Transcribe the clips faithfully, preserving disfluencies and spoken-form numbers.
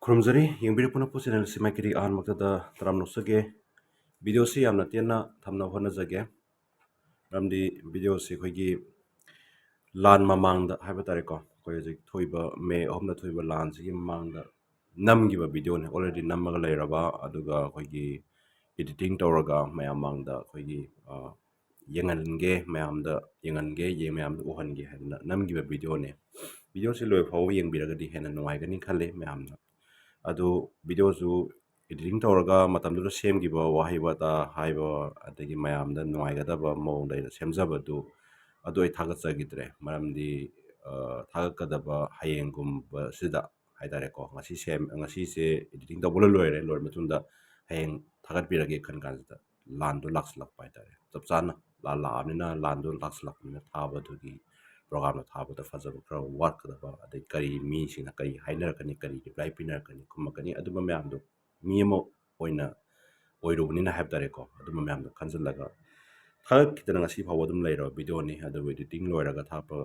ꯈꯨꯔꯨꯝꯖꯔꯤ, ꯌꯦꯡꯕꯤꯔꯤꯕ ꯄꯨꯝꯅꯃꯛꯄꯨ ꯆꯦꯅꯦꯜꯁꯤ ꯃꯥꯏꯀꯩꯗꯒꯤ ꯑꯍꯥꯟꯕꯃꯛꯇꯗ ꯇꯔꯥꯝꯅ ꯑꯣꯛꯆꯒꯦ꯫ ꯚꯤꯗꯤꯑꯣꯁꯤ ꯌꯥꯝꯅ ꯇꯦꯟꯅ ꯊꯝꯅꯕ ꯍꯣꯠꯅꯖꯒꯦ, ꯃꯔꯝꯗꯤ ꯚꯤꯗꯤꯑꯣꯁꯤ ꯑꯩꯈꯣꯏꯒꯤ ꯂꯥꯟ ꯃꯃꯥꯡꯗ ꯍꯥꯏꯕ ꯇꯥꯔꯦꯀꯣ, ꯑꯩꯈꯣꯏ ꯍꯧꯖꯤꯛ ꯊꯣꯛꯏꯕ ꯃꯦ ꯑꯍꯨꯝꯗ ꯊꯣꯛꯏꯕ ꯂꯥꯟꯁꯤꯒꯤ ꯃꯃꯥꯡꯗ ꯅꯝꯈꯤꯕ ꯚꯤꯗꯤꯑꯣꯅꯤ, already ꯅꯝꯃꯒ ꯂꯩꯔꯕ, ꯑꯗꯨꯒ ꯑꯩꯈꯣꯏꯒꯤ editing ꯇꯧꯔꯒ ꯃꯌꯥꯝ ꯃꯥꯡꯗ ꯑꯩꯈꯣꯏꯒꯤ, ꯑ, ꯌꯦꯡꯍꯟꯒꯦ, ꯃꯌꯥꯝꯗ ꯌꯦꯡꯍꯟꯒꯦ, ꯌꯦꯡ-, ꯃꯌꯥꯝꯗ ꯎꯍꯟꯒꯦ ꯍꯥꯏꯗꯅ ꯅꯝꯈꯤꯕ ꯚꯤꯗꯤꯑꯣꯅꯤ꯫ ꯚꯤꯗꯤꯑꯣꯁꯤ ꯂꯣꯏ ꯐꯥꯎꯕ ꯌꯦꯡꯕꯤꯔꯒꯗꯤ ꯍꯦꯟꯅ ꯅꯨꯡꯉꯥꯏꯒꯅꯤ ꯈꯜꯂꯤ ꯃꯌꯥꯝꯅ꯫ ꯑꯗꯨ ꯚꯤꯗꯤꯑꯣꯁꯨ editing ꯇꯧꯔꯒ ꯃꯇꯝꯗꯨꯗ ꯁꯦꯝꯈꯤꯕ ꯋꯥꯍꯩ ꯋꯥꯇꯥ ꯍꯥꯏꯕ, ꯑꯗꯒꯤ ꯃꯌꯥꯝꯗ ꯅꯨꯡꯉꯥꯏꯒꯗꯕ ꯃꯑꯣꯡꯗ ꯑꯩꯅ ꯁꯦꯝꯖꯕꯗꯨ, ꯑꯗꯨ ꯑꯩ ꯊꯥꯒꯠꯆꯈꯤꯗ꯭ꯔꯦ꯫ ꯃꯔꯝꯗꯤ, ꯑ, ꯊꯥꯒꯠꯀꯗꯕ ꯍꯌꯦꯡꯒꯨꯝꯕꯁꯤꯗ ꯍꯥꯏ ꯇꯥꯔꯦꯀꯣ, ꯉꯁꯤ ꯁꯦꯝ-, ꯉꯁꯤꯁꯦ editing ꯇꯧꯕ ꯂꯣꯏ ꯂꯣꯏꯔꯦ, ꯂꯣꯏꯔ ꯃꯇꯨꯡꯗ ꯍꯌꯦꯡ ꯊꯥꯒꯠꯄꯤꯔꯒꯦ ꯈꯟ ꯀꯥꯟꯁꯤꯗ ꯂꯥꯟꯗꯣ ꯂꯥꯛꯁꯤꯜꯂꯛꯄ ꯍꯥꯏ ꯇꯥꯔꯦ꯫ ꯆꯞ ꯆꯥꯅ ꯂꯥꯟ ꯂꯥꯛꯑꯕꯅꯤꯅ, ꯂꯥꯟꯗꯣ ꯂꯥꯛꯁꯤꯜꯂꯛꯄꯅꯤꯅ ꯊꯥꯕꯗꯨꯒꯤ programꯗꯣ ꯊꯥꯕꯗ ꯐꯖꯕ ꯈꯔ ꯋꯥꯠꯀꯗꯕ, ꯑꯗꯩ ꯀꯔꯤ ꯃꯤꯁꯤꯡꯅ ꯀꯔꯤ ꯍꯥꯏꯅꯔꯛꯀꯅꯤ, ꯀꯔꯤ reply ꯄꯤꯅꯔꯛꯀꯅꯤ, ꯈꯨꯝꯃꯛꯀꯅꯤ, ꯑꯗꯨꯝꯕ ꯃꯌꯥꯝꯗꯣ ꯃꯤ ꯑꯃ ꯑꯣꯏꯅ ꯑꯣꯏꯔꯨꯕꯅꯤꯅ ꯍꯥꯏꯕ ꯇꯥꯔꯦꯀꯣ, ꯑꯗꯨꯝꯕ ꯃꯌꯥꯝꯗꯣ ꯈꯟꯖꯤꯜꯂꯒ ꯊꯥꯒꯠꯈꯤꯗꯅ ꯉꯁꯤ ꯐꯥꯎꯕ ꯑꯗꯨꯝ ꯂꯩꯔꯕ ꯚꯤꯗꯤꯑꯣꯅꯤ꯫ ꯑꯗꯨꯕꯨ editing ꯂꯣꯏꯔꯒ ꯊꯥꯒꯠꯄ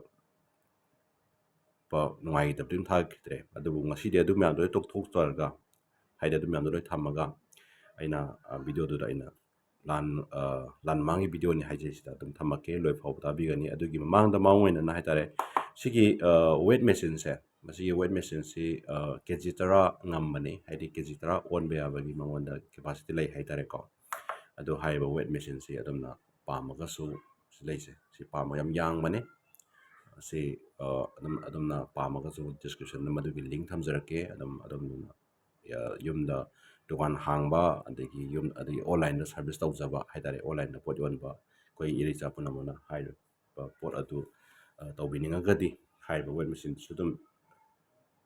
ꯄ-, ꯅꯨꯡꯉꯥꯏꯈꯤꯗꯕꯗꯨ ꯑꯗꯨꯝ ꯊꯥꯒꯠꯈꯤꯗ꯭ꯔꯦ꯫ ꯑꯗꯨꯕꯨ ꯉꯁꯤꯗꯤ ꯑꯗꯨ ꯃꯌꯥꯝꯗꯣ ꯂꯣꯏ ꯇꯣꯛꯊꯣꯛꯆꯔꯒ, ꯍꯥꯏꯗꯤ ꯑꯗꯨ ꯃꯌꯥꯝꯗꯣ ꯂꯣꯏ ꯊꯝꯃꯒ, ꯑꯩꯅ, ꯑ, ꯚꯤꯗꯤꯑꯣꯗꯨꯗ ꯑꯩꯅ ꯂꯥꯟ, ꯑ, ꯂꯥꯟꯃꯥꯡꯒꯤ ꯚꯤꯗꯤꯑꯣꯅꯤ ꯍꯥꯏꯖꯩꯁꯤꯗ ꯑꯗꯨꯝ ꯊꯝꯃꯛꯀꯦ, ꯂꯣꯏ ꯐꯥꯎꯕ ꯇꯥꯕꯤꯒꯅꯤ꯫ ꯑꯗꯨꯒꯤ ꯃꯃꯥꯡꯗ ꯃꯃꯥꯡ ꯑꯣꯏꯅꯅ ꯍꯥꯏ ꯇꯥꯔꯦ, ꯁꯤꯒꯤ, ꯑ, weight machineꯁꯦ, ꯃꯁꯤꯒꯤ weight machineꯁꯤ, ꯑ, ꯀꯦ ꯖꯤ ꯇꯔꯥ ꯉꯝꯕꯅꯤ, ꯍꯥꯏꯗꯤ ꯀꯦ ꯖꯤ ꯇꯔꯥ ꯑꯣꯟꯕ ꯌꯥꯕꯒꯤ ꯃꯉꯣꯟꯗ capacity ꯂꯩ ꯍꯥꯏ ꯇꯥꯔꯦꯀꯣ꯫ ꯑꯗꯨ ꯍꯥꯏꯔꯤꯕ weight machineꯁꯤ ꯑꯗꯨꯝꯅ ꯄꯥꯝꯃꯒꯁꯨ ꯁꯤ ꯂꯩꯁꯦ, ꯁꯤ ꯄꯥꯝꯕ ꯌꯥꯝ ꯌꯥꯡꯕꯅꯦ꯫ ꯑꯁꯤ, ꯑ, ꯑꯗꯨꯝ, ꯑꯗꯣꯝꯅ ꯄꯥꯝꯃꯒꯁꯨ descriptionꯗ ꯃꯗꯨꯒꯤ link ꯊꯝꯖꯔꯛꯀꯦ꯫ ꯑꯗꯨꯝ, ꯑꯗꯣꯝꯅ, ꯑ, ꯌꯨꯝꯗ ꯗꯨꯀꯥꯟ ꯍꯥꯡꯕ, ꯑꯗꯒꯤ ꯌꯨꯝ, ꯑꯗꯒꯤ onlineꯗ service ꯇꯧꯖꯕ ꯍꯥꯏ ꯇꯥꯔꯦ, onlineꯗ ꯄꯣꯠ ꯌꯣꯟꯕ ꯑꯩꯈꯣꯏ ꯏꯔꯩꯆꯥ ꯄꯨꯝꯅꯃꯛꯅ ꯍꯥꯏꯔꯤꯕ ꯄꯣꯠ ꯑꯗꯨ, ꯑ, ꯇꯧꯕꯤꯅꯤꯡꯉꯒꯗꯤ ꯍꯥꯏꯔꯤꯕ weight machineꯗꯨꯁꯨ ꯑꯗꯨꯝ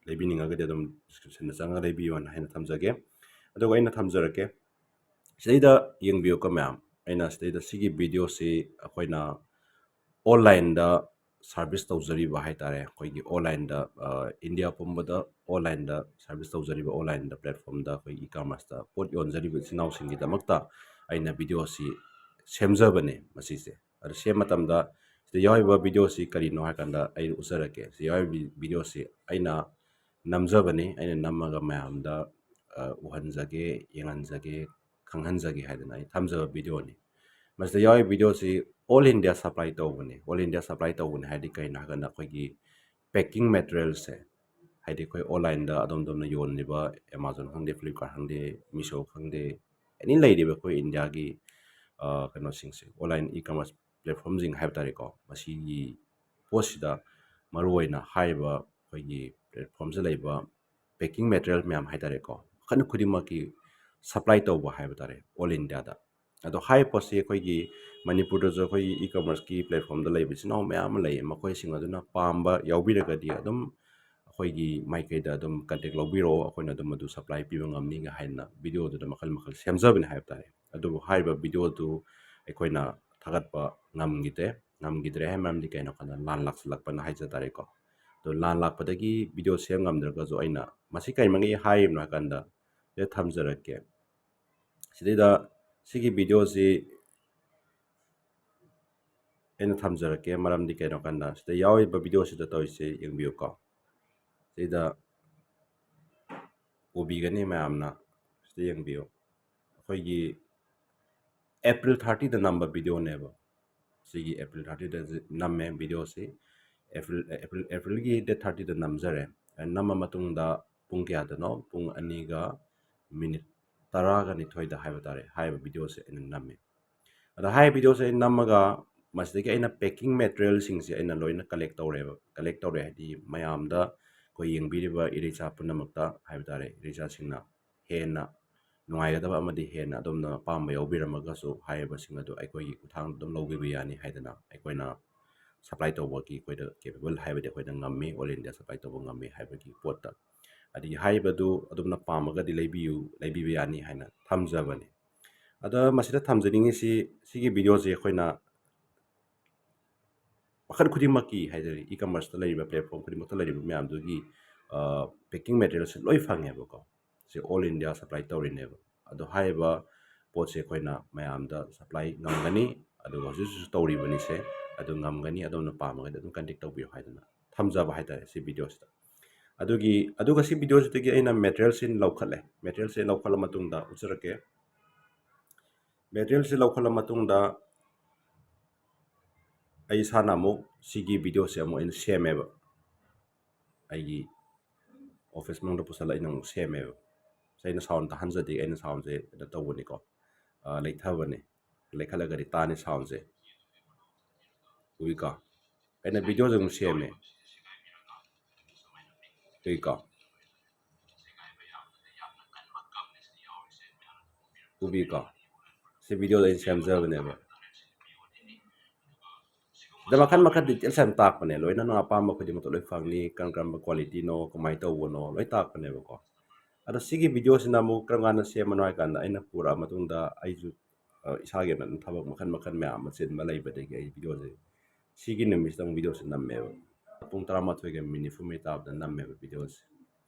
ꯂꯩꯕꯤꯅꯤꯡꯉꯒꯗꯤ ꯑꯗꯨꯝ descriptionꯗ ꯆꯪꯉꯒ ꯂꯩꯕꯤꯌꯣꯅ ꯍꯥꯏꯅ ꯊꯝꯖꯒꯦ꯫ ꯑꯗꯨꯒ ꯑꯩꯅ ꯊꯝꯖꯔꯛꯀꯦ꯫ ꯁꯤꯗꯩꯗ ꯌꯦꯡꯕꯤꯌꯨꯀꯣ ꯃꯌꯥꯝ, ꯑꯩꯅ ꯁꯤꯗꯩꯗ ꯁꯤꯒꯤ ꯚꯤꯗꯤꯑꯣꯁꯤ ꯑꯩꯈꯣꯏꯅ onlineꯗ service ꯇꯧꯖꯔꯤꯕ ꯍꯥꯏ ꯇꯥꯔꯦ, ꯑꯩꯈꯣꯏꯒꯤ onlineꯗ, ꯑ, ꯏꯟꯗꯤꯌꯥ ꯄꯨꯝꯕꯗ onlineꯗ service ꯇꯧꯖꯔꯤꯕ, onlineꯗ platformꯗ ꯑꯩꯈꯣꯏꯒꯤ e-commerceꯇ ꯄꯣꯠ ꯌꯣꯟꯖꯔꯤꯕ ꯏꯆꯤꯟ ꯏꯅꯥꯎꯁꯤꯡꯒꯤꯗꯃꯛꯇ ꯑꯩꯅ ꯚꯤꯗꯤꯑꯣꯁꯤ ꯁꯦꯝꯖꯕꯅꯦ ꯃꯁꯤꯁꯦ꯫ ꯑꯗꯨ ꯁꯦꯝꯕ ꯃꯇꯝꯗ ꯁꯤꯗ ꯌꯥꯎꯔꯤꯕ ꯚꯤꯗꯤꯑꯣꯁꯤ ꯀꯔꯤꯅꯣ ꯍꯥꯏ ꯀꯥꯟꯗ ꯑꯩ ꯎꯠꯆꯔꯛꯀꯦ꯫ ꯁꯤꯗ ꯌꯥꯎꯔꯤꯕ ꯚꯤꯗꯤꯑꯣꯁꯤ ꯑꯩꯅ ꯅꯝꯖꯕꯅꯤ꯫ ꯑꯩꯅ ꯅꯝꯃꯒ ꯃꯌꯥꯝꯗ, ꯑ, ꯎꯍꯟꯖꯒꯦ, ꯌꯦꯡꯍꯟꯖꯒꯦ, ꯈꯪꯍꯟꯖꯒꯦ ꯍꯥꯏꯗꯅ ꯑꯩ ꯊꯝꯖꯕ videoꯅꯤ꯫ ꯃꯁꯤꯗ ꯌꯥꯎꯔꯤꯕ videoꯁꯤ all India supply ꯇꯧꯕꯅꯤ꯫ All India supply ꯇꯧꯕꯅꯤ ꯍꯥꯏꯗꯤ ꯀꯩꯅꯣ ꯍꯥꯏꯀꯥꯟꯗ ꯑꯩꯈꯣꯏꯒꯤ packing materialꯁꯦ, ꯍꯥꯏꯗꯤ ꯑꯩꯈꯣꯏ onlineꯗ ꯑꯗꯣꯝ ꯑꯗꯣꯝꯅ ꯌꯣꯜꯂꯤꯕ Amazon ꯈꯪꯗꯦ, Flipkart ꯈꯪꯗꯦ, Meesho ꯈꯪꯗꯦ, any ꯂꯩꯔꯤꯕ ꯑꯩꯈꯣꯏ Indiaꯒꯤ, ꯑ, ꯀꯩꯅꯣꯁꯤꯡꯁꯦ, online e-commerce platformꯁꯤꯡ ꯍꯥꯏꯕ ꯇꯥꯔꯦꯀꯣ, ꯃꯁꯤꯒꯤ ꯄꯣꯠꯁꯤꯗ ꯃꯔꯨꯑꯣꯏꯅ ꯍꯥꯏꯔꯤꯕ ꯑꯩꯈꯣꯏꯒꯤ platformꯁꯤꯗ ꯂꯩꯕ packing material ꯃꯌꯥꯝ ꯍꯥꯏ ꯇꯥꯔꯦꯀꯣ, ꯃꯈꯜ ꯈꯨꯗꯤꯡꯃꯛꯀꯤ supply ꯇꯧꯕ ꯍꯥꯏꯕ ꯇꯥꯔꯦ, all Indiaꯗ꯫ ꯑꯗꯣ ꯍꯥꯏꯔꯤꯕ ꯄꯣꯠꯁꯤ ꯑꯩꯈꯣꯏꯒꯤ ꯃꯅꯤꯄꯨꯔꯗꯁꯨ ꯑꯩꯈꯣꯏꯒꯤ e-commerceꯀꯤ platformꯗ ꯂꯩꯕ ꯏꯆꯤꯟ ꯏꯅꯥꯎ ꯃꯌꯥꯝ ꯑꯃ ꯂꯩꯌꯦ, ꯃꯈꯣꯏꯁꯤꯡ ꯑꯗꯨꯅ ꯄꯥꯝꯕ ꯌꯥꯎꯕꯤꯔꯒꯗꯤ ꯑꯗꯨꯝ ꯑꯩꯈꯣꯏꯒꯤ ꯃꯥꯏꯀꯩꯗ ꯑꯗꯨꯝ contact ꯂꯧꯕꯤꯔꯛꯑꯣ, ꯑꯩꯈꯣꯏꯅ ꯑꯗꯨꯝ ꯃꯗꯨ supply ꯄꯤꯕ ꯉꯝꯅꯤꯒ ꯍꯥꯏꯅ videoꯗꯨꯗ ꯃꯈꯜ ꯃꯈꯜ ꯁꯦꯝꯖꯕꯅꯤ ꯍꯥꯏꯕ ꯇꯥꯔꯦ꯫ ꯑꯗꯨꯕꯨ ꯍꯥꯏꯔꯤꯕ videoꯗꯨ ꯑꯩꯈꯣꯏꯅ ꯊꯥꯒꯠꯄ ꯉꯝꯈꯤꯗꯦ꯫ ꯉꯝꯈꯤꯗ꯭ꯔꯦ ꯍꯥꯏꯕ ꯃꯔꯝꯗꯤ ꯀꯩꯅꯣ ꯍꯥꯏ ꯀꯥꯟꯗ ꯂꯥꯟ ꯂꯥꯛꯁꯤꯜꯂꯛꯄꯅ ꯍꯥꯏꯖ ꯇꯥꯔꯦꯀꯣ꯫ ꯑꯗꯣ ꯂꯥꯟ ꯂꯥꯛꯄꯗꯒꯤ video ꯁꯦꯝ ꯉꯝꯗ꯭ꯔꯒꯁꯨ ꯑꯩꯅ ꯃꯁꯤ ꯀꯔꯤ ꯃꯔꯝꯒꯤ ꯍꯥꯏꯔꯤꯕꯅꯣ ꯍꯥꯏ ꯀꯥꯟꯗ ꯁꯤꯗ ꯊꯝꯖꯔꯛꯀꯦ꯫ ꯁꯤꯗꯩꯗ ꯁꯤꯒꯤ videoꯁꯤ ꯑꯩꯅ ꯊꯝꯖꯔꯛꯀꯦ, ꯃꯔꯝꯗꯤ ꯀꯩꯅꯣ ꯍꯥꯏ ꯀꯥꯟꯗ ꯁꯤꯗ ꯌꯥꯎꯔꯤꯕ videoꯁꯤꯗ ꯇꯧꯔꯤꯁꯦ ꯌꯦꯡꯕꯤꯌꯨꯀꯣ꯫ ꯁꯤꯗ ꯎꯕꯤꯒꯅꯤ ꯃꯌꯥꯝꯅ, ꯁꯤꯗ ꯌꯦꯡꯕꯤꯌꯨ꯫ ꯑꯩꯈꯣꯏꯒꯤ April thirtyꯗ ꯅꯝꯕ videoꯅꯦꯕ꯫ ꯁꯤꯒꯤ April thirtyꯗ ꯅꯝꯃꯦ videoꯁꯤ꯫ April, April, Aprilꯒꯤ date thirtyꯗ ꯅꯝꯖꯔꯦ꯫ ꯅꯝꯃ ꯃꯇꯨꯡꯗ ꯄꯨꯡ ꯀꯌꯥꯗꯅꯣ? ꯄꯨꯡ ꯑꯅꯤꯒ minute ꯇꯔꯥꯒ ꯅꯤꯊꯣꯏꯗ ꯍꯥꯏꯕ ꯇꯥꯔꯦ, ꯍꯥꯏꯔꯤꯕ videoꯁꯦ ꯑꯩꯅ ꯅꯝꯃꯦ꯫ ꯑꯗꯣ ꯍꯥꯏꯔꯤꯕ videoꯁꯦ ꯑꯩ ꯅꯝꯃꯒ ꯃꯁꯤꯗꯒꯤ ꯑꯩꯅ packing materialꯁꯤꯡꯁꯦ ꯑꯩꯅ ꯂꯣꯏꯅ collect ꯇꯧꯔꯦꯕ꯫ Collect ꯇꯧꯔꯦ ꯍꯥꯏꯗꯤ ꯃꯌꯥꯝꯗ ꯑꯩꯈꯣꯏ ꯌꯦꯡꯕꯤꯔꯤꯕ ꯏꯔꯩꯆꯥ ꯄꯨꯝꯅꯃꯛꯇ ꯍꯥꯏꯕ ꯇꯥꯔꯦ, ꯏꯔꯩꯆꯥꯁꯤꯡꯅ ꯍꯦꯟꯅ ꯅꯨꯡꯉꯥꯏꯒꯗꯕ ꯑꯃꯗꯤ ꯍꯦꯟꯅ ꯑꯗꯣꯝꯅ ꯑꯄꯥꯝꯕ ꯌꯥꯎꯕꯤꯔꯝꯃꯒꯁꯨ ꯍꯥꯏꯔꯤꯕꯁꯤꯡ ꯑꯗꯨ ꯑꯩꯈꯣꯏꯒꯤ ꯈꯨꯠꯊꯥꯡꯗ ꯑꯗꯨꯝ ꯂꯧꯕꯤꯕ ꯌꯥꯅꯤ ꯍꯥꯏꯗꯅ ꯑꯩꯈꯣꯏꯅ supply ꯇꯧꯕꯒꯤ ꯑꯩꯈꯣꯏꯗ capable ꯍꯥꯏꯕꯗꯤ ꯑꯩꯈꯣꯏꯅ ꯉꯝꯃꯤ, all India supply ꯇꯧꯕ ꯉꯝꯃꯤ ꯍꯥꯏꯕꯒꯤ ꯄꯣꯠꯇ꯫ ꯑꯗꯒꯤ ꯍꯥꯏꯔꯤꯕꯗꯨ ꯑꯗꯣꯝꯅ ꯄꯥꯝꯃꯒꯗꯤ ꯂꯩꯕꯤꯌꯨ, ꯂꯩꯕꯤꯕ ꯌꯥꯅꯤ ꯍꯥꯏꯅ ꯊꯝꯖꯕꯅꯤ꯫ ꯑꯗ ꯃꯁꯤꯗ ꯊꯝꯖꯅꯤꯡꯉꯤꯁꯤ, ꯁꯤꯒꯤ videoꯁꯤ ꯑꯩꯈꯣꯏꯅ ꯃꯈꯜ ꯈꯨꯗꯤꯡꯃꯛꯀꯤ ꯍꯥꯏꯇꯥꯔꯦ, e-commerceꯇ ꯂꯩꯔꯤꯕ platform ꯈꯨꯗꯤꯡꯃꯛꯇ ꯂꯩꯔꯤꯕ ꯃꯌꯥꯝꯗꯨꯒꯤ, ꯑ, packing materialꯁꯦ ꯂꯣꯏ ꯐꯪꯉꯦꯕꯀꯣ꯫ ꯁꯤ all India supply ꯇꯧꯔꯤꯅꯦꯕ꯫ ꯑꯗꯣ ꯍꯥꯏꯔꯤꯕ ꯄꯣꯠꯁꯦ ꯑꯩꯈꯣꯏꯅ ꯃꯌꯥꯝꯗ supply ꯉꯝꯒꯅꯤ, ꯑꯗꯨꯒ ꯍꯧꯖꯤꯛ ꯍꯧꯖꯤꯛꯁꯨ ꯇꯧꯔꯤꯕꯅꯤꯁꯦ꯫ ꯑꯗꯨ ꯉꯝꯒꯅꯤ, ꯑꯗꯣꯝꯅ ꯄꯥꯝꯃꯒꯗꯤ ꯑꯗꯨꯝ contact ꯇꯧꯕꯤꯌꯨ ꯍꯥꯏꯗꯅ ꯊꯝꯖꯕ ꯍꯥꯏꯇꯥꯔꯦ ꯁꯤ videoꯁꯤꯗ꯫ ꯑꯗꯨꯒꯤ, ꯑꯗꯨꯒ ꯁꯤ videoꯁꯤꯗꯒꯤ ꯑꯩꯅ materialꯁꯤ ꯂꯧꯈꯠꯂꯦ꯫ Materialꯁꯤ ꯂꯧꯈꯠꯂ ꯃꯇꯨꯡꯗ ꯎꯠꯆꯔꯛꯀꯦ꯫ Materialꯁꯤ ꯂꯧꯈꯠꯂ ꯃꯇꯨꯡꯗ ꯑꯩ ꯏꯁꯥꯅ ꯑꯃꯨꯛ ꯁꯤꯒꯤ videoꯁꯦ ꯑꯃꯨꯛ ꯑꯩꯅ ꯁꯦꯝꯃꯦꯕ꯫ ꯑꯩꯒꯤ office ꯃꯅꯨꯡꯗ ꯄꯨꯁꯜꯂ ꯑꯩꯅ ꯑꯃꯨꯛ ꯁꯦꯝꯃꯦꯕ꯫ ꯁꯤ ꯑꯩꯅ sound ꯇꯥꯍꯟꯖꯗꯦ, ꯑꯩꯅ soundꯁꯦ ꯀꯩꯅꯣ ꯇꯧꯕꯅꯤꯀꯣ, ꯑ, ꯂꯩꯊꯕꯅꯦ꯫ ꯂꯩꯈꯠꯂꯒꯗꯤ ꯇꯥꯅꯤ soundꯁꯦ꯫ ꯎꯏꯀꯣ? ꯑꯩꯅ videoꯁꯦ ꯑꯃꯨꯛ ꯁꯦꯝꯃꯦ꯫ ꯎꯏꯀꯣ? ꯎꯕꯤꯀꯣ? ꯁꯤ videoꯗ ꯑꯩꯅ ꯁꯦꯝꯖꯕꯅꯦꯕ꯫ ꯑꯗ ꯃꯈꯟ ꯃꯈꯟ details ꯌꯥꯝ ꯇꯥꯛꯄꯅꯦ, ꯂꯣꯏꯅ ꯅꯪ ꯑꯄꯥꯝꯕ ꯈꯨꯗꯤꯡꯃꯛꯇꯣ ꯂꯣꯏ ꯐꯪꯅꯤ, ꯀꯔꯝ ꯀꯔꯝꯕ qualityꯅꯣ, ꯀꯃꯥꯏꯅ ꯇꯧꯕꯅꯣ, ꯂꯣꯏ ꯇꯥꯛꯄꯅꯦꯕꯀꯣ꯫ ꯑꯗꯣ ꯁꯤꯒꯤ videoꯁꯤꯅ ꯑꯃꯨꯛ ꯀꯔꯝ ꯀꯥꯟꯗ ꯁꯦꯝꯕꯅꯣ ꯍꯥꯏ ꯀꯥꯟꯗ, ꯑꯩꯅ ꯄꯨꯔꯛꯑ ꯃꯇꯨꯡꯗ ꯑꯩꯁꯨ, ꯑ, ꯏꯁꯥꯒꯤ ꯑꯣꯏꯅ ꯑꯗꯨꯝ ꯊꯕꯛ ꯃꯈꯟ ꯃꯈꯟ ꯃꯌꯥꯝ ꯑꯃ ꯆꯤꯟꯕ ꯂꯩꯕꯗꯒꯤ ꯑꯩ videoꯁꯦ ꯁꯤꯒꯤ ꯅꯨꯃꯤꯠꯁꯤꯗ ꯑꯃꯨꯛ videoꯁꯦ ꯅꯝꯃꯦꯕ꯫ ꯄꯨꯡ ꯇꯔꯥꯃꯥꯊꯣꯏꯒ minute ꯅꯤꯐꯨ ꯃꯔꯤ ꯇꯥꯕꯗ ꯅꯝꯃꯦꯕ videoꯁꯦ꯫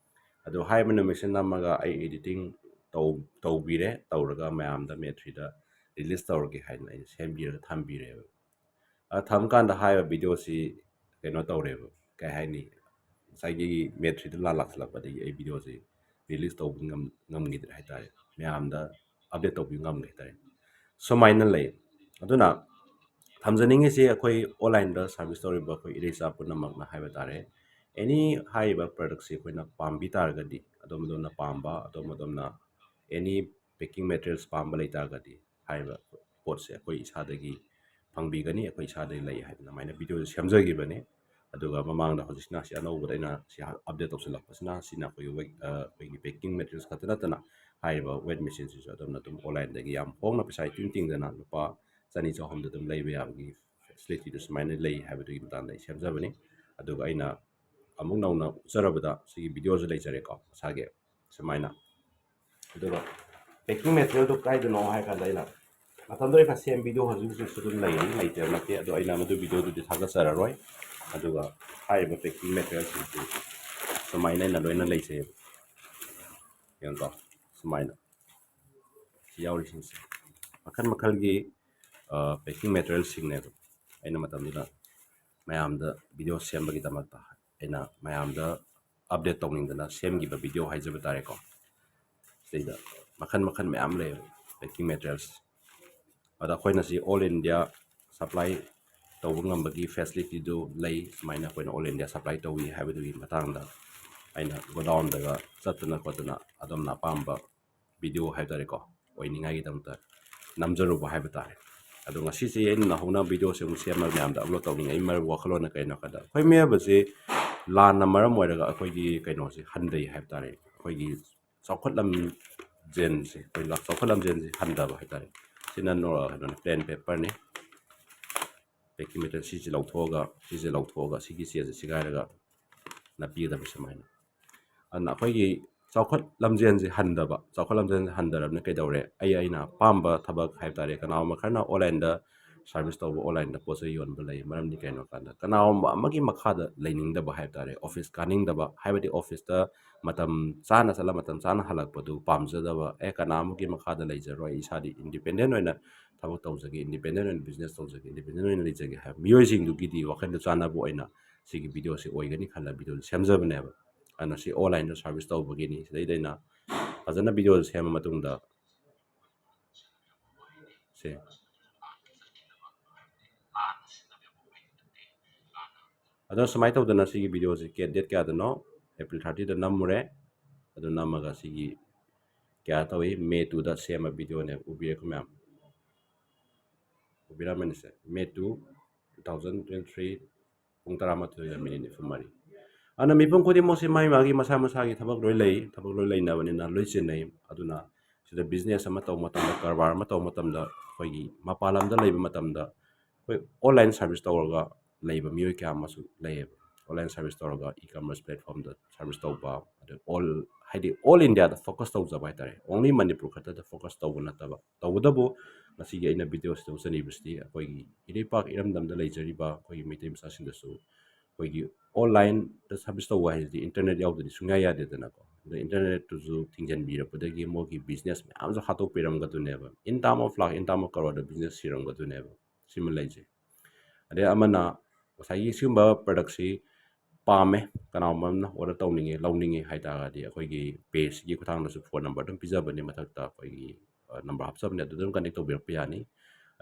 ꯑꯗꯣ ꯍꯥꯏꯔꯤꯕ ꯅꯨꯃꯤꯠꯁꯤꯗ ꯅꯝꯃꯒ ꯑꯩ editing ꯇꯧ-, ꯇꯧꯕꯤꯔꯦ, ꯇꯧꯔꯒ ꯃꯌꯥꯝꯗ May threeꯗ release ꯇꯧꯔꯒꯦ ꯍꯥꯏꯗꯅ ꯑꯩꯅ ꯁꯦꯝꯕꯤꯔꯒ ꯊꯝꯕꯤꯔꯦꯕ꯫ ꯑ, ꯊꯝꯀꯥꯟꯗ ꯍꯥꯏꯔꯤꯕ videoꯁꯤ ꯀꯩꯅꯣ ꯇꯧꯔꯦꯕ, ꯀꯩ ꯍꯥꯏꯅꯤ, ꯉꯁꯥꯏꯒꯤ May threeꯗ ꯂꯥ-, ꯂꯥꯛꯁꯤꯜꯂꯛꯄꯗꯒꯤ ꯑꯩ videoꯁꯤ release ꯇꯧꯕ ꯉꯝ-, ꯉꯝꯈꯤꯗ꯭ꯔꯦ ꯍꯥꯏꯇꯥꯔꯦ, ꯃꯌꯥꯝꯗ update ꯇꯧꯕꯤꯕ ꯉꯝꯗ꯭ꯔꯦ ꯍꯥꯏꯇꯥꯔꯦ꯫ ꯁꯨꯃꯥꯏꯅ ꯂꯩ꯫ ꯑꯗꯨꯅ ꯊꯝꯖꯅꯤꯡꯉꯤꯁꯤ ꯑꯩꯈꯣꯏ onlineꯗ service ꯇꯧꯔꯤꯕ ꯑꯩꯈꯣꯏ ꯏꯔꯩꯆꯥ ꯄꯨꯝꯅꯃꯛꯅ ꯍꯥꯏꯕ ꯇꯥꯔꯦ꯫ Any ꯍꯥꯏꯔꯤꯕ productꯁꯤ ꯑꯩꯈꯣꯏꯅ ꯄꯥꯝꯕꯤ ꯇꯥꯔꯒꯗꯤ, ꯑꯗꯣꯝ ꯑꯗꯣꯝꯅ ꯄꯥꯝꯕ, ꯑꯗꯣꯝ ꯑꯗꯣꯝꯅ any packing materials ꯄꯥꯝꯕ ꯂꯩ ꯇꯥꯔꯒꯗꯤ, ꯍꯥꯏꯔꯤꯕ ꯄꯣꯠꯁꯦ ꯑꯩꯈꯣꯏ ꯏꯁꯥꯗꯒꯤ ꯐꯪꯕꯤꯒꯅꯤ, ꯑꯩꯈꯣꯏ ꯏꯁꯥꯗꯒꯤ ꯂꯩ ꯍꯥꯏꯗꯅ ꯑꯗꯨꯃꯥꯏꯅ videoꯁꯦ ꯁꯦꯝꯖꯈꯤꯕꯅꯤ꯫ ꯑꯗꯨꯒ ꯃꯃꯥꯡꯗ ꯍꯧꯖꯤꯛꯁꯤꯅ ꯁꯤ ꯑꯅꯧꯕꯗ ꯑꯩꯅ ꯁꯤ update ꯇꯧꯁꯤꯜꯂꯛꯄꯁꯤꯅ, ꯁꯤꯅ ꯑꯩꯈꯣꯏꯒꯤ weight, ꯑ, ꯑꯩꯈꯣꯏꯒꯤ packing materials ꯈꯛꯇ ꯅꯠꯇꯅ ꯍꯥꯏꯔꯤꯕ weight machineꯁꯤꯁꯨ ꯑꯗꯣꯝꯅ ꯑꯗꯨꯝ onlineꯗꯒꯤ ꯌꯥꯝ ꯍꯣꯡꯅ, ꯄꯩꯁꯥ ꯏꯇꯤꯡ ꯇꯤꯡꯗꯅ ꯂꯨꯄꯥ ꯆꯅꯤ ꯆꯍꯨꯝꯗ ꯑꯗꯨꯝ ꯂꯩꯕ ꯌꯥꯕꯒꯤ facilityꯗꯨ ꯁꯨꯃꯥꯏꯅ ꯂꯩ ꯍꯥꯏꯕꯗꯨꯒꯤ ꯃꯇꯥꯡꯗ ꯑꯩ ꯁꯦꯝꯖꯕꯅꯤ꯫ ꯑꯗꯨꯒ ꯑꯩꯅ ꯑꯃꯨꯛ ꯅꯧꯅ ꯎꯠꯆꯔꯕꯗ ꯁꯤꯒꯤ videoꯁꯨ ꯂꯩꯖꯔꯦꯀꯣ, ꯃꯁꯥꯒꯤ ꯁꯨꯃꯥꯏꯅ꯫ ꯑꯗꯨꯒ packing materialꯗꯨ ꯀꯥꯏꯗꯅꯣ ꯍꯥꯏ ꯀꯥꯟꯗ, ꯑꯩꯅ ꯃꯇꯝꯗ ꯑꯩꯅ ꯁꯦꯝ video ꯍꯧꯖꯤꯛ ꯍꯧꯖꯤꯛꯁꯨ ꯑꯗꯨꯝ ꯂꯩꯔꯤ, ꯂꯩꯇꯕ ꯅꯠꯇꯦ꯫ ꯑꯗꯣ ꯑꯩꯅ ꯃꯗꯨ videoꯗꯨꯗꯤ ꯊꯥꯒꯠꯆꯔꯔꯣꯏ꯫ ꯑꯗꯨꯒ ꯍꯥꯏꯔꯤꯕ packing materialꯁꯤꯡꯁꯤ ꯁꯨꯃꯥꯏꯅ ꯑꯩꯅ ꯂꯣꯏꯅ ꯂꯩꯖꯩꯑꯕ꯫ ꯌꯦꯡꯉꯨꯀꯣ, ꯁꯨꯃꯥꯏꯅ ꯁꯤ ꯌꯥꯎꯔꯤꯁꯤꯡꯁꯦ ꯃꯈꯜ ꯃꯈꯜꯒꯤ, ꯑ, packing materialꯁꯤꯡꯅꯦꯕ꯫ ꯑꯩꯅ ꯃꯇꯝꯗꯨꯗ ꯃꯌꯥꯝꯗ video ꯁꯦꯝꯕꯒꯤꯗꯃꯛꯇ ꯑꯩꯅ ꯃꯌꯥꯝꯗ ꯑꯞꯗꯦꯠ ꯇꯧꯅꯤꯡꯗꯅ ꯁꯦꯝꯈꯤꯕ ꯚꯤꯗꯤꯑꯣ ꯍꯥꯏꯖꯕ ꯇꯥꯔꯦꯀꯣ꯫ ꯁꯤꯗꯩꯗ ꯃꯈꯜ ꯃꯈꯜ ꯃꯌꯥꯝ ꯂꯩꯌꯦꯕ packing materials꯫ ꯑꯗ ꯑꯩꯈꯣꯏꯅ ꯁꯤ all India supply ꯇꯧꯕ ꯉꯝꯕꯒꯤ facilityꯗꯨ ꯂꯩ, ꯁꯨꯃꯥꯏꯅ ꯑꯩꯈꯣꯏꯅ all India supply ꯇꯧꯏ ꯍꯥꯏꯕꯗꯨꯒꯤ ꯃꯇꯥꯡꯗ ꯑꯩꯅ ꯒꯣꯗꯥꯎꯟꯗꯒ ꯆꯠꯇꯅ ꯈꯣꯠꯇꯅ ꯑꯗꯣꯝꯅ ꯑꯄꯥꯝꯕ ꯚꯤꯗꯤꯑꯣ ꯍꯥꯏꯕ ꯇꯥꯔꯦꯀꯣ, ꯑꯣꯏꯅꯤꯡꯉꯥꯏꯒꯤꯗꯃꯛꯇ ꯅꯝꯖꯔꯨꯕ ꯍꯥꯏꯕ ꯇꯥꯔꯦ꯫ ꯑꯗꯣ ꯉꯁꯤꯁꯦ ꯑꯩꯅ ꯅꯧꯍꯧꯅ ꯚꯤꯗꯤꯑꯣꯁꯦ ꯑꯃꯨꯛ ꯁꯦꯝꯃꯒ ꯃꯌꯥꯝꯗ ꯑꯞꯂꯣꯗ ꯇꯧꯅꯤꯡꯉꯛꯏ ꯃꯔꯝ, ꯋꯥꯈꯜꯂꯣꯟꯅ ꯀꯩꯅꯣ ꯍꯥꯏ ꯀꯥꯟꯗ, ꯑꯩꯈꯣꯏ ꯃꯤꯑꯣꯏꯕꯁꯤ ꯂꯥꯟꯅ ꯃꯔꯝ ꯑꯣꯏꯔꯒ ꯑꯩꯈꯣꯏꯒꯤ ꯀꯩꯅꯣꯁꯦ ꯍꯟꯊꯩ ꯍꯥꯏꯕ ꯇꯥꯔꯦ, ꯑꯩꯈꯣꯏꯒꯤ ꯆꯥꯎꯈꯠ ꯂꯝꯖꯦꯟꯁꯦ, ꯑꯩꯈꯣꯏ ꯂ-, ꯆꯥꯎꯈꯠ ꯂꯝꯖꯦꯟꯁꯦ ꯍꯟꯊꯕ ꯍꯥꯏ ꯇꯥꯔꯦ꯫ ꯁꯤꯅ ꯅꯣ-, ꯀꯩꯅꯣꯅꯤ, plain paperꯅꯤ꯫ Packing material ꯁꯤꯁꯦ ꯂꯧꯊꯣꯛꯑꯒ, ꯁꯤꯁꯦ ꯂꯧꯊꯣꯛꯑꯒ ꯁꯤꯒꯤ ꯆꯦꯁꯦ ꯁꯤꯒꯥꯏꯔꯒ ꯅꯞꯄꯤꯒꯗꯕ ꯁꯨꯃꯥꯏꯅ꯫ ꯑꯗꯨꯅ ꯑꯩꯈꯣꯏꯒꯤ ꯆꯥꯎꯈꯠ ꯂꯝꯖꯦꯟꯁꯦ ꯍꯟꯊꯕ, ꯆꯥꯎꯈꯠ ꯂꯝꯖꯦꯟꯁꯦ ꯍꯟꯊꯔꯕꯅꯤꯅ ꯀꯩꯗꯧꯔꯦ? ꯑꯩ, ꯑꯩꯅ ꯑꯄꯥꯝꯕ ꯊꯕꯛ ꯍꯥꯏꯕ ꯇꯥꯔꯦ, ꯀꯅꯥꯒꯨꯝꯕ ꯈꯔꯅ onlineꯗ service ꯇꯧꯕ, onlineꯗ ꯄꯣꯠ ꯆꯩ ꯌꯣꯟꯕ ꯂꯩ꯫ ꯃꯔꯝꯗꯤ ꯀꯩꯅꯣ ꯀꯥꯟꯗ ꯀꯅꯥꯒꯨꯝꯕ ꯑꯃꯒꯤ ꯃꯈꯥꯗ ꯂꯩꯅꯤꯡꯗꯕ ꯍꯥꯏꯕ ꯇꯥꯔꯦ, office ꯀꯥꯅꯤꯡꯗꯕ, ꯍꯥꯏꯕꯗꯤ officeꯇ ꯃꯇꯝ ꯆꯥꯅ ꯆꯠꯂ ꯃꯇꯝ ꯆꯥꯅ ꯍꯜꯂꯛꯄꯗꯨ ꯄꯥꯝꯖꯗꯕ, ꯑꯦ, ꯀꯅꯥ ꯑꯃꯒꯤ ꯃꯈꯥꯗ ꯂꯩꯖꯔꯣꯏ, ꯑꯩ ꯏꯁꯥꯗꯤ independent ꯑꯣꯏꯅ ꯊꯕꯛ ꯇꯧꯖꯒꯦ, independent ꯑꯣꯏꯅ business ꯇꯧꯖꯒꯦ, independent ꯑꯣꯏꯅ ꯂꯩꯖꯒꯦ ꯍꯥꯏꯕ ꯃꯤꯑꯣꯏꯁꯤꯡꯗꯨꯒꯤꯗꯤ ꯋꯥꯈꯜꯗ ꯆꯥꯟꯅꯕ ꯑꯣꯏꯅ ꯁꯤꯒꯤ ꯚꯤꯗꯤꯑꯣꯁꯤ ꯑꯣꯏꯒꯅꯤ ꯈꯜꯂ ꯚꯤꯗꯤꯑꯣꯁꯤ ꯁꯦꯝꯖꯕꯅꯦꯕ꯫ ꯑꯗꯨꯅ ꯁꯤ onlineꯗ service ꯇꯧꯕꯒꯤꯅꯤ꯫ ꯁꯤꯗꯩꯗ ꯑꯩꯅ ꯐꯖꯅ ꯚꯤꯗꯤꯑꯣꯁꯤ ꯁꯦꯝꯃ ꯃꯇꯨꯡꯗ ꯁꯦ꯫ ꯑꯗꯣ ꯁꯨꯃꯥꯏꯅ ꯇꯧꯗꯅ ꯁꯤꯒꯤ ꯚꯤꯗꯤꯑꯣꯁꯤ ꯀꯦ-, date ꯀꯌꯥꯗꯅꯣ? April thirtyꯗ ꯅꯝꯃꯨꯔꯦ꯫ ꯑꯗꯨ ꯅꯝꯃꯒ ꯁꯤꯒꯤ ꯀꯌꯥ ꯇꯧꯏ? May twoꯗ ꯁꯦꯝꯕ ꯚꯤꯗꯤꯑꯣꯅꯦ꯫ ꯎꯕꯤꯔꯦꯀꯣ ꯃꯌꯥꯝ? ꯎꯕꯤꯔꯝꯃꯅꯤꯁꯦ, May two, two thousand twenty-three, ꯄꯨꯡ ꯇꯔꯥꯃꯥꯊꯣꯏꯒ ꯃꯤꯅꯤꯠ ꯅꯤꯐꯨ ꯃꯔꯤ꯫ ꯑꯗꯨꯅ ꯃꯤꯄꯨꯝ ꯈꯨꯗꯤꯡꯃꯛꯁꯤ ꯃꯥꯒꯤ ꯃꯥꯒꯤ ꯃꯁꯥ ꯃꯁꯥꯒꯤ ꯊꯕꯛ ꯂꯣꯏ ꯂꯩ, ꯊꯕꯛ ꯂꯣꯏ ꯂꯩꯅꯕꯅꯤꯅ ꯂꯣꯏ ꯆꯤꯟꯅꯩ꯫ ꯑꯗꯨꯅ ꯁꯤꯗ business ꯑꯃ ꯇꯧꯕ ꯃꯇꯝꯗ, ꯀꯔꯕꯥꯔ ꯑꯃ ꯇꯧꯕ ꯃꯇꯝꯗ, ꯑꯩꯈꯣꯏꯒꯤ ꯃꯄꯥꯟ ꯂꯝꯗ ꯂꯩꯕ ꯃꯇꯝꯗ ꯑꯩꯈꯣꯏ online service ꯇꯧꯔꯒ ꯂꯩꯕ ꯃꯤꯑꯣꯏ ꯀꯌꯥ ꯑꯃꯁꯨ ꯂꯩꯌꯦꯕ꯫ Online service ꯇꯧꯔꯒ e-commerce platformꯗ service ꯇꯧꯕ, ꯑꯗ all, ꯍꯥꯏꯗꯤ all Indiaꯗ focus ꯇꯧꯖꯕ ꯍꯥꯏ ꯇꯥꯔꯦ, only ꯃꯅꯤꯄꯨꯔ ꯈꯛꯇꯗ focus ꯇꯧꯕ ꯅꯠꯇꯕ꯫ ꯇꯧꯕꯇꯕꯨ ꯉꯁꯤꯒꯤ ꯑꯩꯅ ꯚꯤꯗꯤꯑꯣꯁꯤꯗ ꯎꯠꯆꯔꯤꯕꯁꯤꯗꯤ ꯑꯩꯈꯣꯏꯒꯤ ꯏꯔꯩꯄꯥꯛ ꯏꯔꯝꯗꯝꯗ ꯂꯩꯖꯔꯤꯕ ꯑꯩꯈꯣꯏꯒꯤ ꯃꯩꯇꯩ ꯃꯆꯥꯁꯤꯡꯗꯁꯨ ꯑꯩꯈꯣꯏꯒꯤ onlineꯗ service ꯇꯧꯕ ꯍꯥꯏꯁꯤꯗꯤ internet ꯌꯥꯎꯗ꯭ꯔꯗꯤ ꯁꯨꯡꯌꯥ ꯌꯥꯗꯦꯗꯅꯀꯣ꯫ ꯑꯗ internetꯇꯨꯁꯨ ꯊꯤꯡꯖꯤꯟꯕꯤꯔꯛꯄꯗꯒꯤ ꯃꯣꯏꯒꯤ business ꯃꯌꯥꯝꯁꯨ ꯍꯥꯠꯇꯣꯛꯄꯤꯔꯝꯒꯗꯣꯏꯅꯦꯕ꯫ In term of lakh, in term of crore business ꯁꯤꯔꯝꯒꯗꯣꯏꯅꯦꯕ꯫ ꯁꯤꯃ ꯂꯩꯖꯩ꯫ ꯑꯗꯩ ꯑꯃꯅ ꯉꯁꯥꯏꯒꯤ ꯁꯤꯒꯨꯝꯕ productꯁꯤ ꯄꯥꯝꯃꯦ, ꯀꯅꯥꯒꯨꯝꯕ ꯑꯃꯅ order ꯇꯧꯅꯤꯡꯉꯦ, ꯂꯧꯅꯤꯡꯉꯦ ꯍꯥꯏ ꯇꯥꯔꯒꯗꯤ ꯑꯩꯈꯣꯏꯒꯤ pageꯀꯤ ꯈꯨꯠꯊꯥꯡꯗꯁꯨ phone number ꯑꯗꯨꯝ ꯄꯤꯖꯕꯅꯤ, ꯃꯊꯛꯇ ꯑꯩꯈꯣꯏꯒꯤ number ꯍꯥꯞꯆꯕꯅꯤ, ꯑꯗꯨꯗ ꯑꯗꯨꯝ connect ꯇꯧꯕꯤꯔꯛꯄ ꯌꯥꯅꯤ꯫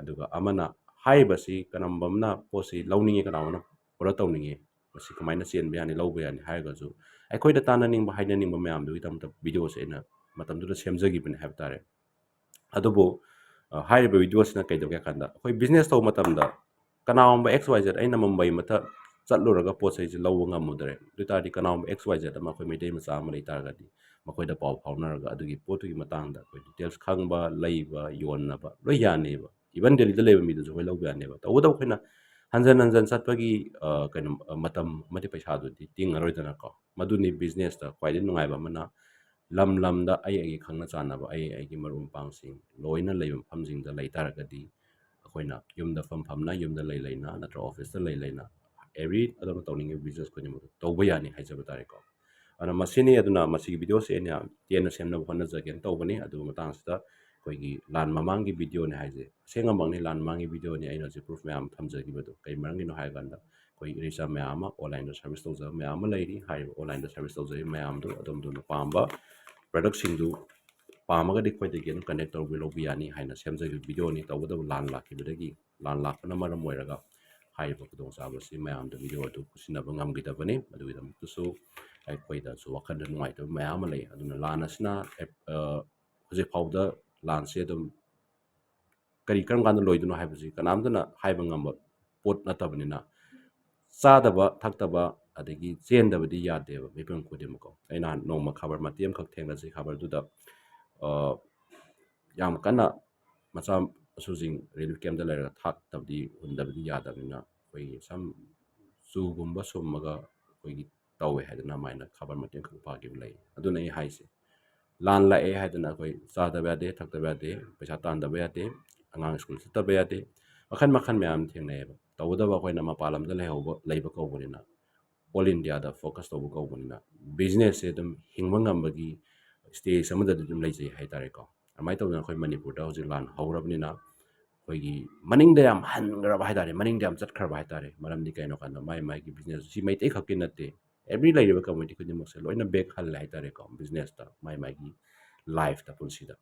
ꯑꯗꯨꯒ ꯑꯃꯅ ꯍꯥꯏꯔꯤꯕꯁꯤ ꯀꯅꯥꯒꯨꯝꯕ ꯑꯃꯅ ꯄꯣꯠꯁꯤ ꯂꯧꯅꯤꯡꯉꯦ, ꯀꯅꯥꯒꯨꯝꯕ ꯑꯃꯅ order ꯇꯧꯅꯤꯡꯉꯦ, ꯃꯁꯤ ꯀꯃꯥꯏꯅ ꯆꯦꯟꯕ ꯌꯥꯅꯤ, ꯂꯧꯕ ꯌꯥꯅꯤ ꯍꯥꯏꯔꯒꯁꯨ ꯑꯩꯈꯣꯏꯗ ꯇꯥꯟꯅꯅꯤꯡꯕ, ꯍꯥꯏꯅꯅꯤꯡꯕ ꯃꯌꯥꯝꯗꯨꯒꯤꯗꯃꯛꯇ videoꯁꯦ ꯑꯩꯅ ꯃꯇꯝꯗꯨꯗ ꯁꯦꯝꯖꯈꯤꯕꯅꯤ ꯍꯥꯏꯕ ꯇꯥꯔꯦ꯫ ꯑꯗꯨꯕꯨ ꯍꯥꯏꯔꯤꯕ videoꯁꯤꯅ ꯀꯩꯗꯧꯒꯦ ꯍꯥꯏ ꯀꯥꯟꯗ, ꯑꯩꯈꯣꯏ business ꯇꯧꯕ ꯃꯇꯝꯗ ꯀꯅꯥꯒꯨꯝꯕ X Y Z, ꯑꯩꯅ ꯃꯨꯝꯕꯩ ꯃꯊꯛ ꯆꯠꯂꯨꯔꯒ ꯄꯣꯠ ꯆꯩꯁꯦ ꯂꯧꯕ ꯉꯝꯃꯨꯗ꯭ꯔꯦ꯫ ꯑꯗꯨ ꯑꯣꯏ ꯇꯥꯔꯗꯤ ꯀꯅꯥꯒꯨꯝꯕ X Y Z ꯑꯃ, ꯑꯩꯈꯣꯏ ꯃꯩꯇꯩ ꯃꯆꯥ ꯑꯃ ꯂꯩ ꯇꯥꯔꯒꯗꯤ, ꯃꯈꯣꯏꯗ ꯄꯥꯎ ꯐꯥꯎꯅꯔꯒ ꯑꯗꯨꯒꯤ ꯄꯣꯠꯇꯨꯒꯤ ꯃꯇꯥꯡꯗ ꯑꯩꯈꯣꯏ details ꯈꯪꯕ, ꯂꯩꯕ, ꯌꯣꯟꯅꯕ ꯂꯣꯏ ꯌꯥꯅꯦꯕ꯫ Even ꯗꯦꯜꯂꯤꯗ ꯂꯩꯕ ꯃꯤꯗꯨꯁꯨ ꯑꯩꯈꯣꯏ ꯂꯧꯕ ꯌꯥꯅꯦꯕ꯫ ꯇꯧꯕꯇꯕꯨ ꯑꯩꯈꯣꯏꯅ ꯍꯟꯖꯟ ꯍꯟꯖꯟ ꯆꯠꯄꯒꯤ, ꯑ, ꯀꯩꯅꯣ, ꯑ, ꯃꯇꯝ ꯑꯃꯗꯤ ꯄꯩꯁꯥꯗꯨꯗꯤ ꯇꯤꯡꯉꯔꯣꯏꯗꯅꯀꯣ꯫ ꯃꯗꯨꯅꯤ businessꯇ ꯈ꯭ꯋꯥꯏꯗꯒꯤ ꯅꯨꯡꯉꯥꯏꯕ ꯑꯃꯅ, ꯂꯝ ꯂꯝꯗ ꯑꯩ ꯑꯩꯒꯤ ꯈꯪꯅ ꯆꯥꯟꯅꯕ, ꯑꯩ ꯑꯩꯒꯤ ꯃꯔꯨꯞ ꯃꯄꯥꯡꯁꯤꯡ ꯂꯣꯏꯅ ꯂꯩꯕ ꯃꯐꯝꯁꯤꯡꯗ ꯂꯩ ꯇꯥꯔꯒꯗꯤ, ꯑꯩꯈꯣꯏꯅ ꯌꯨꯝꯗ ꯐꯝ ꯐꯝꯅ, ꯌꯨꯝꯗ ꯂꯩ ꯂꯩꯅ, ꯅꯠꯇ꯭ꯔꯒ officeꯇ ꯂꯩ ꯂꯩꯅ, every ꯑꯗꯣꯝꯅ ꯇꯧꯅꯤꯡꯉꯤꯕ business ꯈꯨꯗꯤꯡꯃꯛꯇꯨ ꯇꯧꯕ ꯌꯥꯅꯤ ꯍꯥꯏꯖꯕ ꯇꯥꯔꯦꯀꯣ꯫ ꯑꯗꯨꯅ ꯃꯁꯤꯅꯤ, ꯑꯗꯨꯅ ꯃꯁꯤꯒꯤ videoꯁꯦ ꯑꯩꯅ ꯌꯥꯝ ꯇꯦꯟꯅ ꯁꯦꯝꯅꯕ ꯍꯣꯠꯅꯖꯒꯦꯅ ꯇꯧꯕꯅꯤ꯫ ꯑꯗꯨꯒ ꯃꯇꯥꯡꯁꯤꯗ ꯑꯩꯈꯣꯏꯒꯤ ꯂꯥꯟ ꯃꯃꯥꯡꯒꯤ videoꯅꯤ ꯍꯥꯏꯁꯦ, ꯑꯁꯦꯡꯕꯃꯛꯅꯤ, ꯂꯥꯟ ꯃꯃꯥꯡꯒꯤ videoꯅꯤ꯫ ꯑꯩꯅ ꯍꯧꯖꯤꯛ proof ꯃꯌꯥꯝ ꯊꯝꯖꯈꯤꯕꯗꯣ ꯀꯩ ꯃꯔꯝꯒꯤꯅꯣ ꯍꯥꯏꯔꯀꯥꯟꯗ, ꯑꯩꯈꯣꯏ ꯏꯔꯩꯆꯥ ꯃꯌꯥꯝ ꯑꯃ onlineꯗ service ꯇꯧꯖꯕ ꯃꯌꯥꯝ ꯑꯃ ꯂꯩꯔꯤ꯫ ꯍꯥꯏꯔꯤꯕ onlineꯗ service ꯇꯧꯖꯔꯤꯕ ꯃꯌꯥꯝꯗꯨ ꯑꯗꯣꯝ ꯑꯗꯣꯝꯅ ꯄꯥꯝꯕ productꯁꯤꯡꯗꯨ ꯄꯥꯝꯃꯒꯗꯤ ꯑꯩꯈꯣꯏꯗꯒꯤ ꯑꯗꯨꯝ connect ꯇꯧꯕꯤ, ꯂꯧꯕ ꯌꯥꯅꯤ ꯍꯥꯏꯅ ꯁꯦꯝꯖꯈꯤꯕ videoꯅꯤ꯫ ꯇꯧꯕꯇꯕꯨ ꯂꯥꯟ ꯂꯥꯛꯈꯤꯕꯗꯒꯤ, ꯂꯥꯟ ꯂꯥꯛꯄꯅ ꯃꯔꯝ ꯑꯣꯏꯔꯒ ꯍꯥꯏꯔꯤꯕ ꯈꯨꯗꯣꯡꯆꯥꯕꯁꯤ ꯃꯌꯥꯝꯗ video ꯑꯗꯨ ꯎꯠꯁꯤꯟꯅꯕ ꯉꯝꯈꯤꯗꯕꯅꯤ꯫ ꯑꯗꯨꯒꯤꯗꯃꯛꯇꯁꯨ ꯑꯩꯈꯣꯏꯗꯁꯨ ꯋꯥꯈꯜꯗ ꯅꯨꯡꯉꯥꯏꯇꯕ ꯃꯌꯥꯝ ꯑꯃ ꯂꯩ꯫ ꯑꯗꯨꯅ ꯂꯥꯟ ꯑꯁꯤꯅ, ꯑ, ꯍꯧꯖꯤꯛ ꯐꯥꯎꯕꯗ ꯂꯥꯟꯁꯦ ꯑꯗꯨꯝ ꯀꯔꯤ, ꯀꯔꯝ ꯀꯥꯟꯗ ꯂꯣꯏꯗꯣꯏꯅꯣ ꯍꯥꯏꯕꯁꯤ ꯀꯅꯥꯝꯇꯅ ꯍꯥꯏꯕ ꯉꯝꯕ ꯄꯣꯠ ꯅꯠꯇꯕꯅꯤꯅ, ꯆꯥꯗꯕ ꯊꯛꯇꯕ ꯑꯗꯒꯤ ꯆꯦꯟꯗꯕꯗꯤ ꯌꯥꯗꯦꯕ ꯃꯤꯄꯨꯝ ꯈꯨꯗꯤꯡꯃꯛꯀꯣ꯫ ꯑꯩ ꯅꯍꯥꯟ ꯅꯣꯡꯃ ꯈꯕꯔ ꯃꯇꯦꯛ ꯑꯃꯈꯛ ꯊꯦꯡꯅꯖꯩ꯫ ꯈꯕꯔꯗꯨꯗ, ꯑ, ꯌꯥꯝ ꯀꯟꯅ ꯃꯆꯥ ꯃꯁꯨꯁꯤꯡ relief campꯇ ꯂꯩꯔꯒ ꯊꯥꯛꯇꯕꯗꯤ, ꯍꯨꯟꯗꯕꯗꯤ ꯌꯥꯗꯕꯅꯤꯅ, ꯑꯩꯈꯣꯏꯒꯤ ꯁꯝ ꯆꯨꯒꯨꯝꯕ ꯁꯨꯝꯃꯒ ꯑꯩꯈꯣꯏꯒꯤ ꯇꯧꯋꯦ ꯍꯥꯏꯗꯅ ꯑꯗꯨꯃꯥꯏꯅ ꯈꯕꯔ ꯃꯇꯦꯛ ꯑꯃꯈꯛ ꯄꯥꯈꯤꯕ ꯂꯩ꯫ ꯑꯗꯨꯅ ꯑꯩ ꯍꯥꯏꯁꯦ, ꯂꯥꯟ ꯂꯥꯛꯑꯦ ꯍꯥꯏꯗꯅ ꯑꯩꯈꯣꯏ ꯆꯥꯗꯕ ꯌꯥꯗꯦ, ꯊꯛꯇꯕ ꯌꯥꯗꯦ, ꯄꯩꯁꯥ ꯇꯥꯟꯗꯕ ꯌꯥꯗꯦ, ꯑꯉꯥꯡ ꯁ꯭ꯀꯨꯜ ꯆꯠꯇꯕ ꯌꯥꯗꯦ, ꯃꯈꯜ ꯃꯈꯜ ꯃꯌꯥꯝ ꯊꯦꯡꯅꯩꯌꯦꯕ꯫ ꯇꯧꯕꯇꯕꯨ ꯑꯩꯈꯣꯏꯅ ꯃꯄꯥꯟ ꯂꯝꯗ ꯂꯩꯍꯧꯕ, ꯂꯩꯕ ꯀꯧꯕꯅꯤꯅ, all Indiaꯗ focus ꯇꯧꯕ ꯀꯧꯕꯅꯤꯅ, businessꯁꯦ ꯑꯗꯨꯝ ꯍꯤꯡꯕ ꯉꯝꯕꯒꯤ stage ꯑꯃꯗꯗꯤ ꯑꯗꯨꯝ ꯂꯩꯖꯩ ꯍꯥꯏꯇꯥꯔꯦꯀꯣ꯫ ꯑꯗꯨꯃꯥꯏꯅ ꯇꯧꯗꯅ ꯑꯩꯈꯣꯏ ꯃꯅꯤꯄꯨꯔꯗ ꯍꯧꯖꯤꯛ ꯂꯥꯟ ꯍꯧꯔꯕꯅꯤꯅ, ꯑꯩꯈꯣꯏꯒꯤ ꯃꯅꯤꯡꯗ ꯌꯥꯝ ꯍꯟꯈ꯭ꯔꯕ ꯍꯥꯏ ꯇꯥꯔꯦ, ꯃꯅꯤꯡꯗ ꯌꯥꯝ ꯆꯠꯈ꯭ꯔꯕ ꯍꯥꯏ ꯇꯥꯔꯦ꯫ ꯃꯔꯝꯗꯤ ꯀꯩꯅꯣ ꯀꯥꯟꯗ ꯃꯥꯏ ꯃꯥꯏꯒꯤ ꯕꯤꯖꯤꯅꯦꯁ ꯁꯤ ꯃꯩꯇꯩ ꯈꯛꯀꯤ ꯅꯠꯇꯦ, ꯑꯦꯕ꯭ꯔꯤ ꯂꯩꯔꯤꯕ ꯀꯝꯃ꯭ꯌꯨꯅꯤꯇꯤ ꯈꯨꯗꯤꯡꯃꯛꯁꯦ ꯂꯣꯏꯅ ꯕꯦꯛ ꯍꯜꯂꯦ ꯍꯥꯏ ꯇꯥꯔꯦꯀꯣ, ꯕꯤꯖꯤꯅꯦꯁꯇ ꯃꯥꯏ ꯃꯥꯏꯒꯤ ꯂꯥꯏꯐꯇ, ꯄꯨꯟꯁꯤꯗ꯫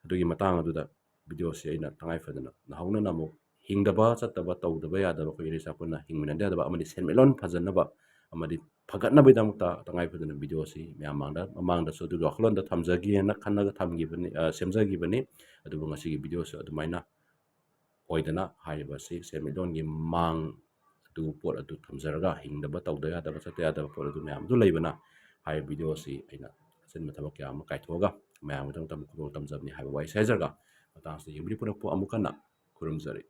ꯑꯗꯨꯒꯤ ꯃꯇꯥꯡ ꯑꯗꯨꯗ ꯚꯤꯗꯤꯑꯣꯁꯤ ꯑꯩꯅ ꯇꯉꯥꯏ ꯐꯗꯅ ꯅꯧꯍꯧꯅꯅ ꯑꯃꯨꯛ ꯍꯤꯡꯗꯕ ꯆꯠꯇꯕ ꯇꯧꯗꯕ ꯌꯥꯗꯕ, ꯑꯩꯈꯣꯏ ꯏꯔꯩꯆꯥ ꯄꯨꯟꯅ ꯍꯤꯡꯃꯤꯟꯅꯗ ꯌꯥꯗꯕ ꯑꯃꯗꯤ ꯁꯦꯟꯃꯤꯠꯂꯣꯟ ꯐꯖꯅꯕ ꯑꯃꯗꯤ ꯐꯒꯠꯅꯕꯒꯤꯗꯃꯛꯇ ꯇꯉꯥꯏ ꯐꯗꯅ ꯚꯤꯗꯤꯑꯣꯁꯤ ꯃꯌꯥꯝ ꯃꯥꯡꯗ, ꯃꯃꯥꯡꯗꯁꯨ ꯑꯗꯨꯒꯤ ꯋꯥꯈꯜꯂꯣꯟꯗ ꯊꯝꯖꯒꯦꯅ ꯈꯜꯂꯒ ꯊꯝꯈꯤꯕꯅꯤ, ꯑ, ꯁꯦꯝꯖꯈꯤꯕꯅꯤ꯫ ꯑꯗꯨꯕꯨ ꯉꯁꯤꯒꯤ ꯚꯤꯗꯤꯑꯣꯁꯨ ꯑꯗꯨꯃꯥꯏꯅ ꯑꯣꯏꯗꯅ ꯍꯥꯏꯔꯤꯕ ꯑꯁꯤ ꯁꯦꯟꯃꯤꯠꯂꯣꯟꯒꯤ ꯃꯥꯡ ꯑꯗꯨ ꯄꯣꯠ ꯑꯗꯨ ꯊꯝꯖꯔꯒ ꯍꯤꯡꯗꯕ ꯇꯧꯗ ꯌꯥꯗꯕ ꯆꯠꯇ ꯌꯥꯗꯕ ꯄꯣꯠ ꯑꯗꯨ ꯃꯌꯥꯝ ꯑꯗꯨ ꯂꯩꯕꯅ ꯍꯥꯏꯔꯤꯕ ꯚꯤꯗꯤꯑꯣ ꯑꯁꯤ ꯑꯩꯅ ꯑꯆꯤꯟꯕ ꯊꯕꯛ ꯀꯌꯥ ꯑꯃ ꯀꯥꯏꯊꯣꯛꯑꯒ ꯃꯌꯥꯝꯒꯤꯗꯃꯛꯇ ꯑꯃꯨꯛ ꯈꯨꯗꯣꯜ ꯇꯝꯖꯕꯅꯤ ꯍꯥꯏꯕ ꯋꯥꯍꯩꯁꯤ ꯍꯥꯏꯖꯔꯒ ꯃꯇꯥꯡꯁꯤꯗ ꯌꯦꯡꯕꯤꯔꯤꯕ ꯄꯨꯝꯅꯃꯛꯄꯨ ꯑꯃꯨꯛ ꯍꯟꯅ ꯈꯨꯔꯨꯝꯖꯔꯤ꯫